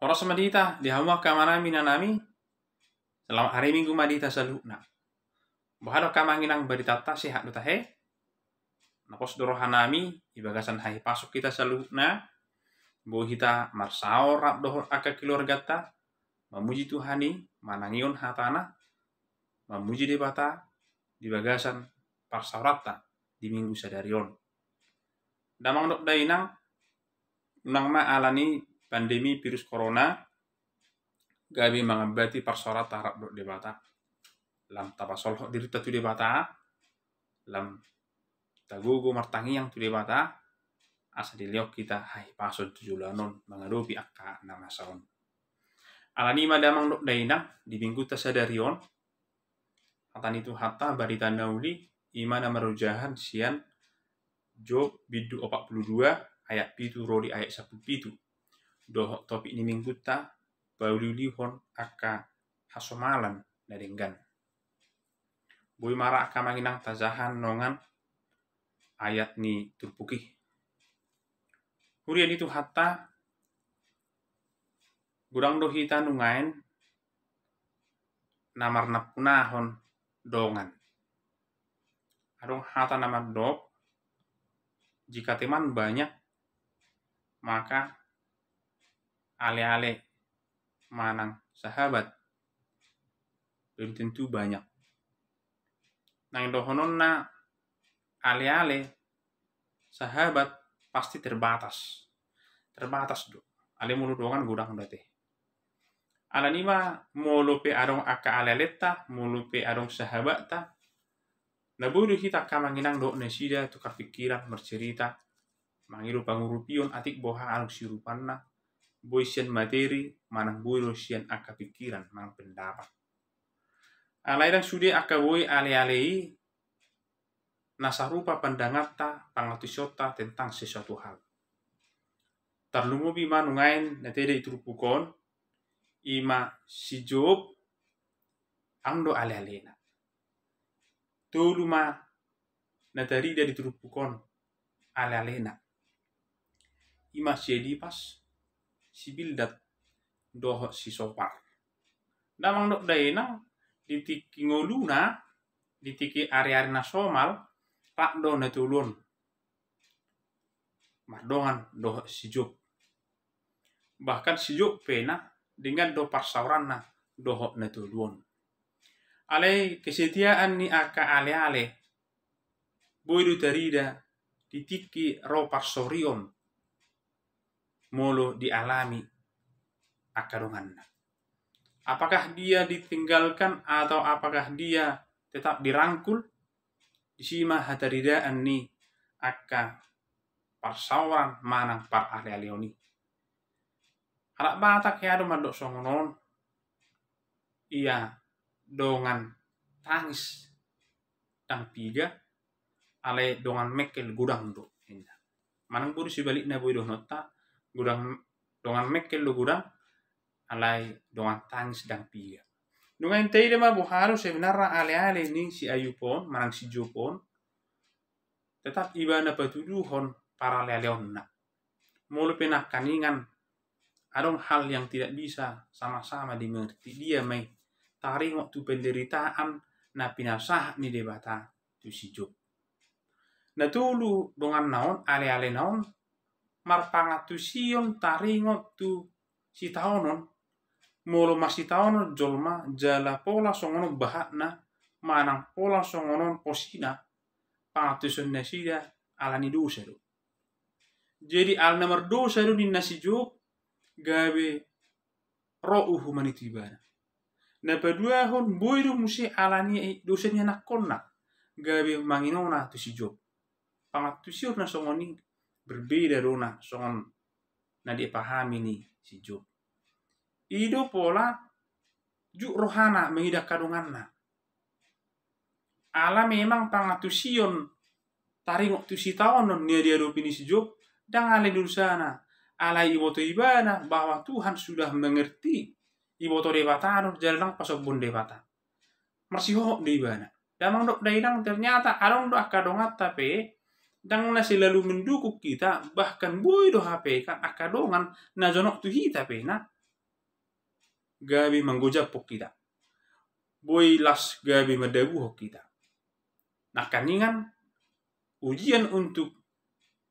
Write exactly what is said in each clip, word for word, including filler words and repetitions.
Horas ma di hita, di hamu angka amanami, inanami. Selamat hari Minggu ma di hita saluhutna. Boha do angka amang inang baritanta, sehat do tahe? Na pos do rohanami di bagasan hahipason hita saluhutna. Boi hita marsaor rap dohot angka keluarganta, mamuji Tuhan i, manangihon hatana, mamuji Debata di bagasan parsaoranta di Minggu sadari on. Damang dohot dainang, unang ma alani pandemi virus corona gabe mangambati parsaoranta rap dohot Debata. Lam tapasolhot dirinta tu Debata, lam tagogo martangiang tu Debata, asa dilehon hita hahipason tu joloan on mangadopi angka na masa on. Alani i ma damang dohot dainang, di Minggunta sadari on, hata ni Tuhanta, barita na uli, i ma na marojahan sian Job bindu opat pulu dua ayat pitu ro di ayat sampulu pitu. Dohot topik ni Minggunta, pauliulihon angka hasomalan na denggan. Boi ma ra angka amang inang tajaha nongan ayat ni turpuk i. Huria ni Tuhanta, godang do hita nuaeng na marnampunahon dongan. Adong hata na mandok, jika teman banyak, maka ale-ale manang sahabat belum tentu banyak. Nang dohononna, ale-ale, sahabat pasti terbatas. Terbatas do. Alai molo dongan godang do ate. Alani i ma molo pe adong angka ale-alenta, molo pe adong sahabatta, na boi do hita angka amang inang dohot nasida tukar pikiran, marcerita, mangido pangurupion, atik boha adong siurupanna, boi sian materi manang boi do sian angka pikiran manang pendapat. Alai ndang sude angka boi ale-ale i na sarupa pandanganta, pangantusionta tentang sesuatu hal. Tarlumobi ma nuaeng na tarida di turpuk on, i ma si Job, adong do ale-alena. Tolu ma na tarida di turpuk on ale-alena. I ma si Elipas, si Bildad, dohot si Sopar. Damang dohot dainang, di tingki ngoluna, di tingki ari-ari na somal, rap do na tolu on mardongan dohot si Job. Bahkan si Job pe na denggan do parsaoranna dohot na tolu on. Alai kesetiaan ni angka ale-ale boi do tarida di tingki ro parsorion molo dialami angka donganna. Apakah dia ditinggalkan atau apakah dia tetap dirangkul? Disi ma hataridaan ni angka parsaoran manang parale-aleon i. Halak Batak hea do mandok songon on, ia dongan tangis ndang piga, alai dongan mengkel godang do, ninna. Manang boi do sibalikna, boi dohononta, godang, dongan mengkel do godang, alai dongan tangis ndang piga. Nunga taida ma boha do sebenarna ale-ale ni si Ayub on manang si Job on, tetap ibana patuduhon parale-aleonna. Molo pe nangkaningan adong hal yang tidak bisa sama-sama dimengerti, dia ma i taringot tu penderitaan na pinasahat ni Debata tu si Job. Na tolu donganna on, ale-alena on, marpangantusion taringot tu sitaonon. Molo marsitaonon jolma jala pola songon on bahatna manang pola songon on posina, pangantusion nasida alani dosa do. Jadi ala na mardosa do ninna si Job, gabe ro uhuman i tu ibana. Na paduahon, boi do muse alani dosa ni anakkonna gabe manginona tu si Job. Pangantusion na songon i berbeda do na songon na dipahami ni si Job. I do pola juk rohana mangida angka donganna. Ala memang pangantusion taringot tu sitaonon na diadopi ni si Job, ndang alani dosana, alai iboto ibana bahwa Tuhan sudah mengerti, iboto Debata do jala ndang pasombon Debata. Marsihohot do ibana. Damang dohot dainang, ternyata adong do angka donganta pe, ndang na selalu mendukung hita, bahkan boi do hape kan angka dongan na jonok tu hita pe na gabe manggojaphon hita. Boi las gabe mandabuhon hita. Nangkiningan ujian untuk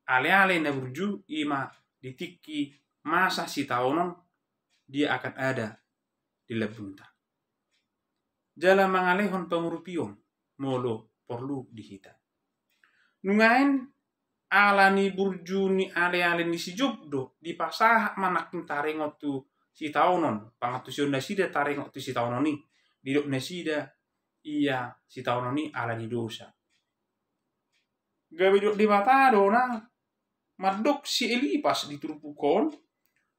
aleale na burju i ma di tingki masa sitaonon dia akan ada di lambungta. Jala mangalehon pangurupion molo porlu di hita. Nuaeng ala ni burju ni aleale ni si Job do dipasahat ma nangkin taringot tu sitaonon, pangantusion nasida taringot tu sitaonon i, didok nasida ia sitaonon i ala ni dosa. Gabe didok Debata do na mandok si Elipas di turpuk on,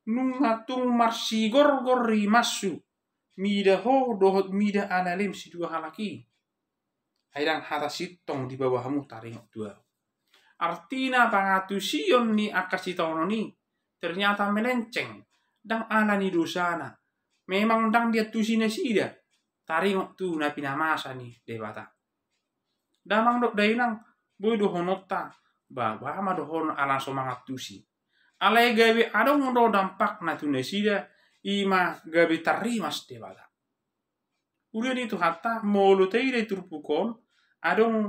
nunga tung marsigorgor rimashu mida ho dohot mida alealem sidua halak i. Ai ndang hata sintong dibawa hamu taringot tu ahu. Artina pangantusion ni angka sitaonon i ternyata melenceng, ndang ala ni dosana. Memang ndang diantusi nasida taringot tu na pinamasa ni Debata. Damang dohot dainang, boi dohononta, ba boha ma dohonon ala so mangantusi. Alai gabe adong do dampakna tu nasida, i ma gabe tarrimas Debata. Huria ni Tuhanta, molo taida di turpuk on, adong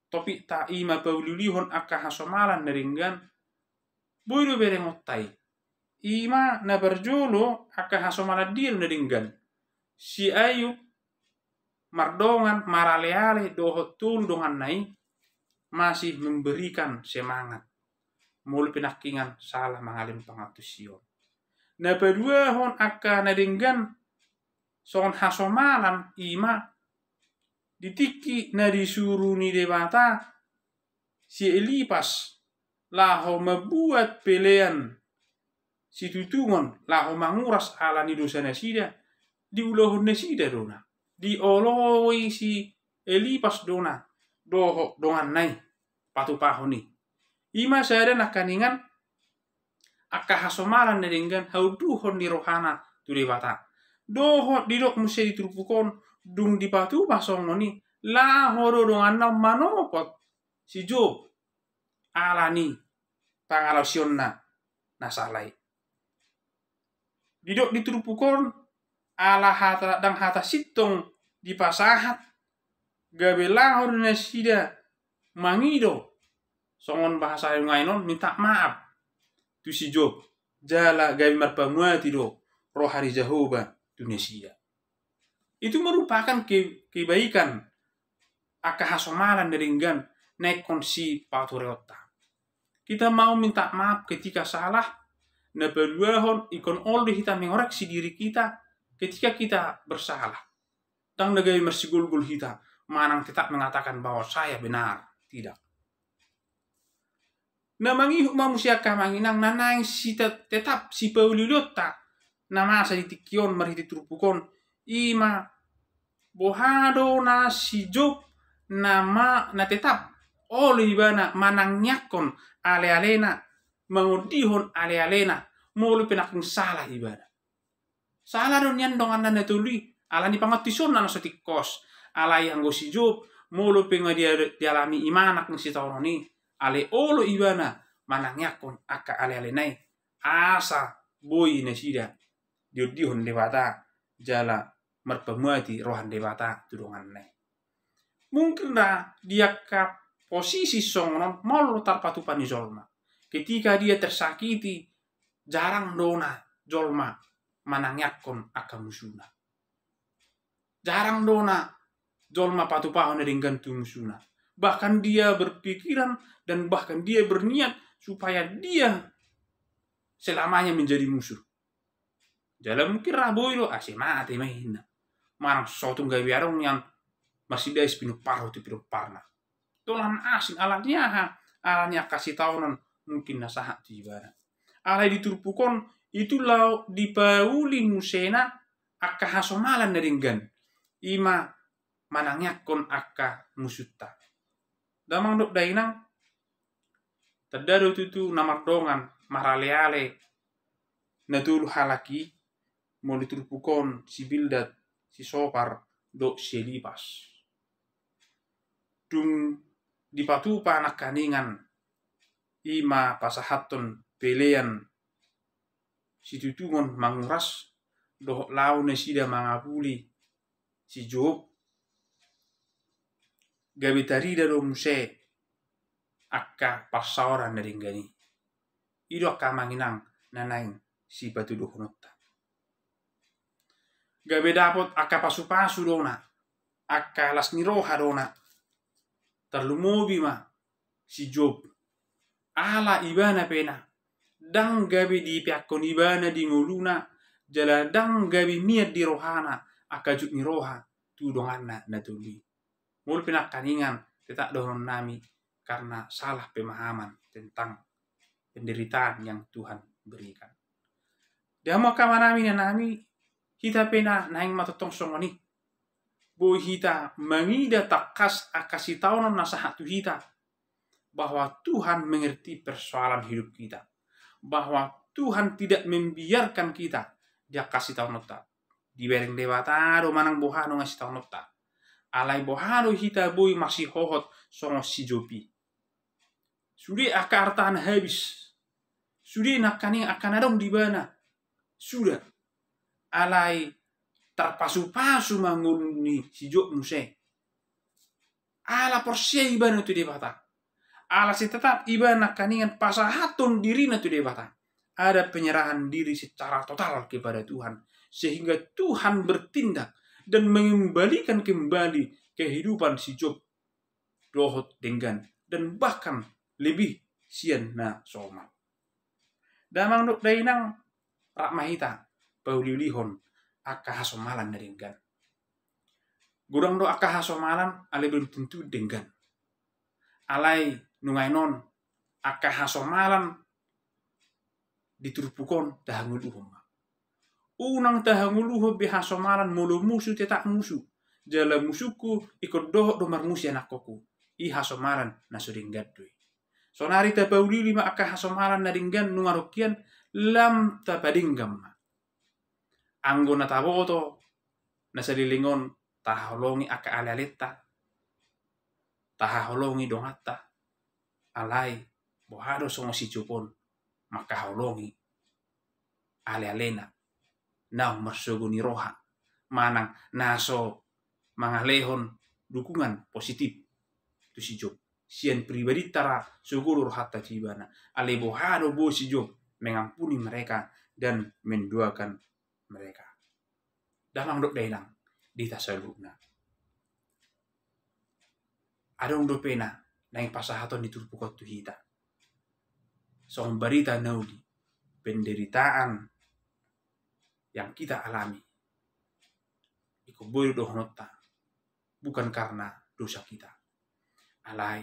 topikta i ma pauliulihon angka hasomalan na denggan, boi do berengonta i. I ma na parjolo angka hasomalan dia do na denggan. Si Ayub mardongan maraleale dohot tolu donganna i masih memberikan semangat. Molo pe nangkiningan salah mangalehon pangantusion. Na paduahon angka na denggan songon hasomalan i ma di tingki na disuru ni Debata si Elipas laho mambuat pelean situtungon laho manguras ala ni dosa nasida, diulahon nasida do na, dioloi si Elipas do na dohot donganna i patupahon i. I ma sada nangkiningan angka hasomalan na denggan haunduhon ni rohana tu Debata. Dohot didok muse di turpuk on, dung dipatupa songon i, laho do donganna on manopot si Job ala ni pangalaosionna na sala i. Didok di turpuk on, ala hata, ndang hata sintong dipasahat, gabe laho do nasida mangido, songon bahasa nuaeng on, minta maaf tu si Job, jala gabe marpamuati do roha ni Jahowa tu nasida. Itu merupakan ke-, kebaikan angka hasomalan na denggan na ingkon sipatureonta. Kita mau minta maaf ketika salah, na paduahon ingkon olo do hita mengoreksi diri kita ketika kita bersalah. Ndang na gabe marsigolgol hita manang tetap mengatakan bahwa saya benar. Tidak. Na mangihut ma muse angka amang inang na naeng site-, tetap sipauliulionta na masa di tingki on marhite turpuk on, i ma boha do na si Job na ma-, na tetap olo ibana manangiangkon alealena, mangondihon alealena, molo pe nangkin salah ibana. Salah do nian donganna na tolu i, ala ni pangantusionna na so tingkos. Alai anggo si Job, molo pe nga dia-, dialami i ma nangkin sitaonon i, alai olo ibana manangiangkon angka alealena i, asa boi nasida diondihon Debata, jala marpamuati roha ni Debata tu donganna i. Mungkin ra di angka posisi songon on maol do tarpatupa ni jolma. Ketika dia tersakiti, jarang do na jolma manangiangkon angka musuna. Jarang do na jolma patupahon na denggan tu musuna. Bahkan dia berpikiran dan bahkan dia berniat supaya dia selamanya menjadi musuh. Jala mungkin ra boi do, ase mate ma inna. Manang so tung gabe adong nian marsidais pinomparhu tu pinomparna. Dolan asing ala ni aha, ala ni angka sitaonon mungkin na sahat tu ibana. Alai di turpuk on, itu laho dipauli musena angka hasomalan na denggan. I ma manangiangkon angka musunta. Damang dohot dainang, tanda do tutu na mardongan maraleale na tolu halak i, molo di turpuk on si Bildad, si Sopar, dohot si Elipas. Dung dipatupa nangkiningan i ma pasahathon pelean situtungon manguras, dohot laho nasida mangapuli si Job, gabe tarida do muse angka parsaoran na denggan i. I do angka amang inang na naeng sipatuduhononta. Gabe dapot angka pasupasu do na, angka las ni roha do na. Tarlumobi ma si Job, ala ibana pe na ndang gabe dipeakkon ibana di ngoluna, jala ndang gabe mian di rohana angka jut ni roha tu donganna na tolu i. Molo pe nangkaningan tetap dohononnami karena salah pemahaman tentang penderitaan yang Tuhan berikan. Di hamu angka amanami, inanami, hita pe na naeng ma tongtong songon i. Boi hita mangida tangkas angka sitaonon na sahat tu hita, bahwa Tuhan mengerti persoalan hidup kita, bahwa Tuhan tidak membiarkan kita di angka sitaononta. Dibereng Debata do manang boha nunga sitaononta. Alai boha do hita boi masihohot songon si Job i. Sude angka artana habis. Sude nangkaning angka na adong di ibana suda. Alai tarpasupasu ma ngolu ni si Job muse. Ala porsea ibana tu Debata. Ala sai tetap ibana nangkaningan pasahathon dirina tu Debata. Ada penyerahan diri secara total kepada Tuhan, sehingga Tuhan bertindak dan mengembalikan kembali kehidupan si Job dohot denggan, dan bahkan lebih sian na somal. Damang dohot dainang, rap ma hita pauliulihon angka hasomalan na denggan. Godang do angka hasomalan alai belum tentu denggan. Alai nunga i non, angka hasomalan di turpuk on tahangoluhon ma. Unang tahangoluhon be hasomalan molo musu tetap musu. Jala musungku ingkon dohot do marmusu anakkonku. I hasomalan na so denggan do i. Sonari tapauliuli ma angka hasomalan na denggan nunga adong hian, lam tapadenggan ma. Anggo na taboto na saleleng on, tahaholongi angka alealenta, tahaholongi donganta, alai boha do songon si Job on mangkaholongi alealena naung marsogo ni roha manang na so mangalehon dukungan positif tu si Job. Sian pribadinta ra sogo do rohanta tu ibana. Alai boha do boi si Job mengampuni mereka dan mendoakan mereka. Damang dohot dainang di hita saluhutna. Adong dope na naeng pasahaton ni turpuk on tu hita. Songon barita na uli, penderitaan yang kita alami, ingkon boi do dohononta, bukan karena dosa kita. Alai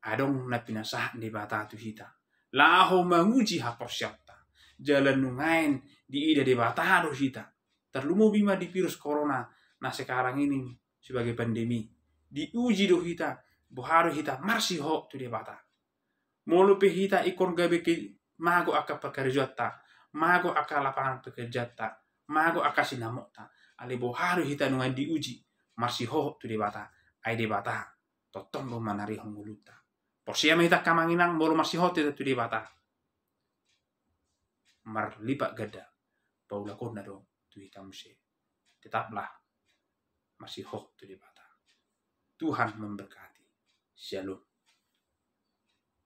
adong na pinasahat Debata tu hita laho manguji haporseaonta. Jala nuaeng diida Debata do hita. Tarlumobi ma di virus corona na sekarang ini sebagai pandemi. Diuji do hita, boha do hita marsihohot tu Debata. Molo pe hita ingkon gabe ke mago angka pekerjaonta, mago angka lapangan pekerjaonta, mago angka sinamotna, alai boha do hita nuaeng diuji, marsihohot tu Debata. Ai Debata tongtong do manarihon ngolunta. Porsea ma hita angka amang inang, molo marsihohot hita tu Debata, marlipat ganda paulakonna do tu hita muse. Tetaplah marsihohot tu Debata. Tuhan memberkati. Shalom.